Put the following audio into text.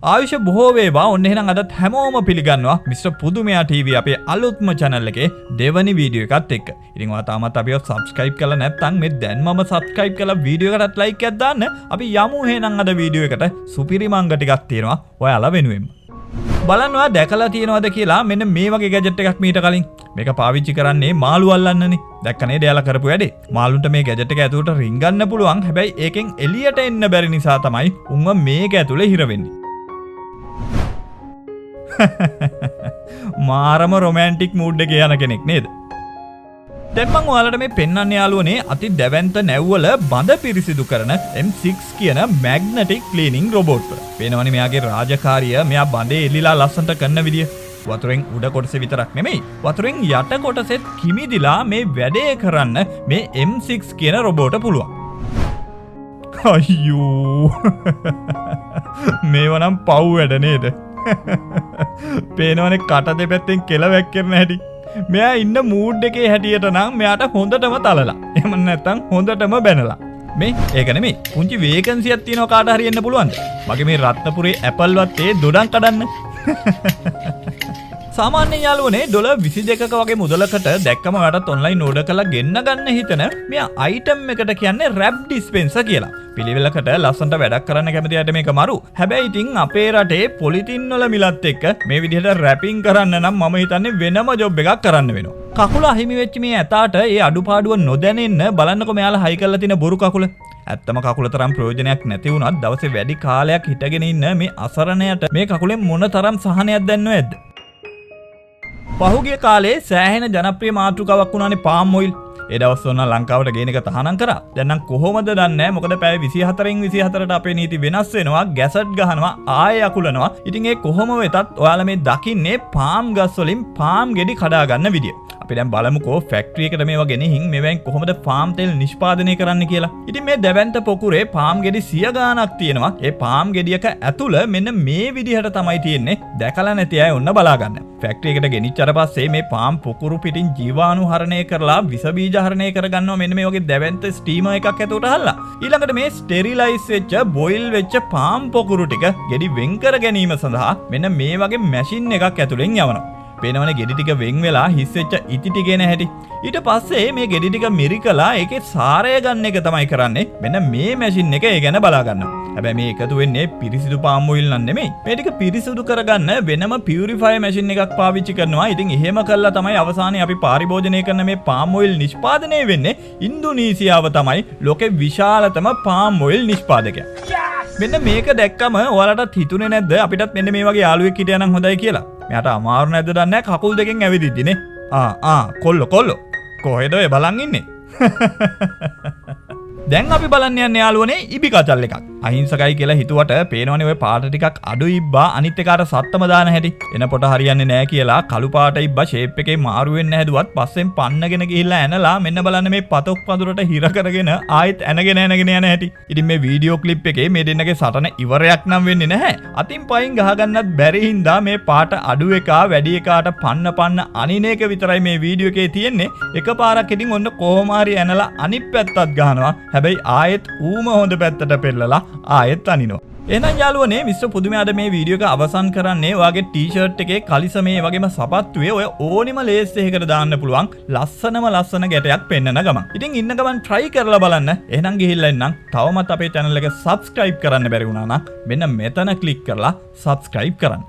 ආයුෂ බොහෝ වේවා. ඔන්න එහෙනම් අදත් හැමෝම පිළිගන්නවා මිස්ටර් පුදුමයා ටීවී අපේ අලුත්ම channel එකේ දෙවනි වීඩියෝ එකත් එක්ක. ඉතින් ඔයා තාමත් අපිව subscribe කරලා නැත්නම් මේ දැන්මම subscribe කරලා වීඩියෝ එකටත් like එකක් දාන්න. අපි යමු එහෙනම් අද වීඩියෝ එකට. සුපිරි මංග ටිකක් තියෙනවා ඔයාලා වෙනුවෙන්ම. බලන්න ඔයා දැකලා තියෙනවද කියලා මෙන්න මේ වගේ ගැජට් එකක් මීට කලින්. මේක පාවිච්චි කරන්නේ මාළු අල්ලන්නනේ. දැක්ක නේද එයාලා කරපු වැඩේ? මාළුන්ට මේ ගැජට් එක ඇතුළට රිංගන්න පුළුවන්. හැබැයි ඒකෙන් එළියට එන්න බැරි නිසා තමයි උන්ව මේක ඇතුලේ හිර වෙන්නේ. මාරම රොමෑන්ටික් මූඩ් එකේ යන කෙනෙක් නේද? දැන් මං ඔයාලට මේ පෙන්වන්න යාළුවනේ අති දැවැන්ත නැව්වල බඳ පිරිසිදු කරන M6 කියන මැග්නටික් ක්ලීනින් රොබෝට්. පේනවනේ මෙයාගේ රාජකාරිය, මෙයා බඳේ එල්ලිලා ලස්සනට කරන විදිය. වතුරෙන් උඩ කොටසේ විතරක් නෙමෙයි, වතුරෙන් යට කොටසෙත් කිමිදිලා මේ වැඩේ කරන්න මේ M6 කියන රොබෝට පුළුවන්. අයියෝ, මේවා නම් පව් වැඩ නේද? පේනවනේ කට දෙපැත්තෙන් කෙල වැක්කිරෙන හැටි. මෙයා ඉන්න මූඩ් එකේ හැටියට නම් මෙයාට හොඳටම තලලා. එහෙම නැත්නම් හොඳටම බැනලා. මේ ඒක නෙමෙයි, පුංචි වේකන්සියක් තියෙනවා, කාට හරි එන්න පුළුවන්ද? මගේ මේ රත්නපුරේ ඇපල් වත්තේ දොඩම් කඩන්න. සාමාන්‍යයෙන් යාළුවනේ ඩොලර් 22ක වගේ මුදලකට දැක්කම ඔයාටත් ඔන්ලයින් ඕඩර් කරලා ගෙන්න ගන්න හිතන මේ අයිටම් එකට කියන්නේ රැප් ඩිස්පෙන්සර් කියලා. පිළිවෙලකට ලස්සනට වැඩක් කරන්න කැමති අයට මේක මරු. හැබැයි ඉතින් අපේ රටේ පොලිතින් වල මිලත් එක්ක මේ විදිහට රැපින් කරන්න නම් මම හිතන්නේ වෙනම ජොබ් එකක් කරන්න වෙනවා. කකුල අහිමි වෙච්ච මේ ඇතාට ඒ අඩුපාඩුව නොදැනෙන්න බලන්නකො මෙයාලා හයි කරලා තියෙන බොරු කකුල. ඇත්තම කකුල තරම් ප්‍රයෝජනයක් නැති වුණත් දවසේ වැඩි කාලයක් හිටගෙන ඉන්න මේ අසරණයට මේ කකුලෙන් මොන තරම් සහනයක් දැනෙනව ඇද්ද? පහුගිය කාලේ සෑහෙන ජනප්‍රිය මාතෘකාවක් වුණානේ පාම් ඔයිල්. ඒ දවස්වල නම් ලංකාවට ගේන එක තහනම් කරා. දැන් නම් කොහොමද දන්නේ නැහැ. මොකද පැය 24න් 24ට අපේ නීති වෙනස් වෙනවා, ගැසට් ගහනවා, ආයෙ අකුලනවා. ඉතින් ඒ කොහොම වෙතත් ඔයාලා මේ දකින්නේ පාම් ගස් වලින් පාම් ගෙඩි කඩා ගන්න විදිය. අපි දැන් බලමුකෝ ෆැක්ටරි එකට මේවා ගෙනihin මේවෙන් කොහොමද පාම් තෙල් නිෂ්පාදනය කරන්න කියලා. ඉතින් මේ දැවැන්ත පොකුරේ පාම් ගෙඩි සිය ගාණක් තියෙනවා. ඒ පාම් ගෙඩියක ඇතුළ මෙන්න මේ විදිහට තමයි තියෙන්නේ. දැකලා නැති අය ඔන්න බලා ගන්න. ෆැක්ටරි එකට ගෙනිච්චට පස්සේ මේ පාම් පොකුරු පිටින් ජීවාණු හරණය කරලා විස බීජ හරණය කරගන්නවා මෙන්න මේ වගේ දැවැන්ත ස්ටීමර් එකක් ඇතුළට අහලා. ඊළඟට මේ ස්ටෙරිලයිස් වෙච්ච, බොයිල් වෙච්ච පාම් පොකුරු ටික ගෙඩි වෙන් කර ගැනීම සඳහා මෙන්න මේ වගේ මැෂින් එකක් ඇතුලෙන් යවනවා. පේනවනේ ගෙඩි ටික වෙන් වෙලා හිස් වෙච්ච ඉති ටික එන හැටි. ඊට පස්සේ මේ ගෙඩි ටික මිරිකලා ඒකේ සාරය ගන්න එක තමයි කරන්නේ. මෙන්න මේ මැෂින් එක ඒ ගැන බලා ගන්නවා. හැබැයි මේ එකතු වෙන්නේ පිරිසිදු පාම් ඔයිල් නම් නෙමෙයි. මේ ටික පිරිසිදු කරගන්න වෙනම පියුරිෆයර් මැෂින් එකක් පාවිච්චි කරනවා. ඉතින් එහෙම කළා තමයි අවසානයේ අපි පාරිභෝජනය කරන මේ පාම් ඔයිල් නිෂ්පාදනය වෙන්නේ. ඉන්දුනීසියාව තමයි ලෝකේ විශාලතම පාම් ඔයිල් නිෂ්පාදකයා. මෙන්න මේක දැක්කම ඔයාලටත් හිතුනේ නැද්ද අපිටත් මෙන්න මේ වගේ යාළුවෙක් හිටියා නම් හොඳයි කියලා? මෙයාට අමාරු නැද්ද දන්නේ නැහැ කකුල් දෙකෙන් ඇවිදිද්දි නේ. ආ ආ කොල්ලෝ කොල්ලෝ, කොහෙද ඔය බලන් ඉන්නේ? දැන් අපි බලන්න යන්නේ යාළුවනේ ඉබි කචල් එකක්. අහිංසකයි කියලා හිතුවට පේනවනේ ඔය පාට ටිකක් අඩු ඉබ්බා අනිත් එකාට සත්තම දාන හැටි. එන පොට හරියන්නේ නෑ කියලා කළු පාට ඉබ්බා ෂේප් එකේ මාරු වෙන්න හැදුවත් පස්සෙන් පන්නගෙන ගිහිල්ලා ඇනලා මෙන්න බලන්න මේ පතොක් පඳුරට හිර කරගෙන ආයෙත් ඇනගෙන ඇනගෙන යන හැටි. ඉතින් මේ වීඩියෝ ක්ලිප් එකේ මේ දෙන්නගේ සටන ඉවරයක් නම් වෙන්නේ නැහැ. අතින් පයින් ගහගන්නත් බැරි හින්දා මේ පාට අඩු එකා වැඩි එකාට පන්න පන්න අනින එක විතරයි මේ වීඩියෝ එකේ තියෙන්නේ. එකපාරක් ඉතින් ඔන්න කොහොම හරි ඇනලා අනිත් පැත්තත් ගහනවා. හැබැයි ආයෙත් ඌම හොඳ පැත්තට පෙරලලා ආයෙත් අනිනවා. එහෙනම් යාළුවනේ, මිස්ටර් පුදුමයා අද මේ වීඩියෝ එක අවසන් කරන්නේ ඔයාගේ ටී-ෂර්ට් එකේ කලිසමේ වගේම සපත්තුවේ ඔය ඕනිම ලේස් එකකට දාන්න පුළුවන් ලස්සනම ලස්සන ගැටයක් පෙන්නන ගමන්. ඉතින් ඉන්න ගමන් try කරලා බලන්න. එහෙනම් ගිහිල්ලා එන්නම්. තවමත් අපේ channel එක subscribe කරන්න බැරි වුණා නම් මෙන්න මෙතන ක්ලික් කරලා subscribe කරන්න.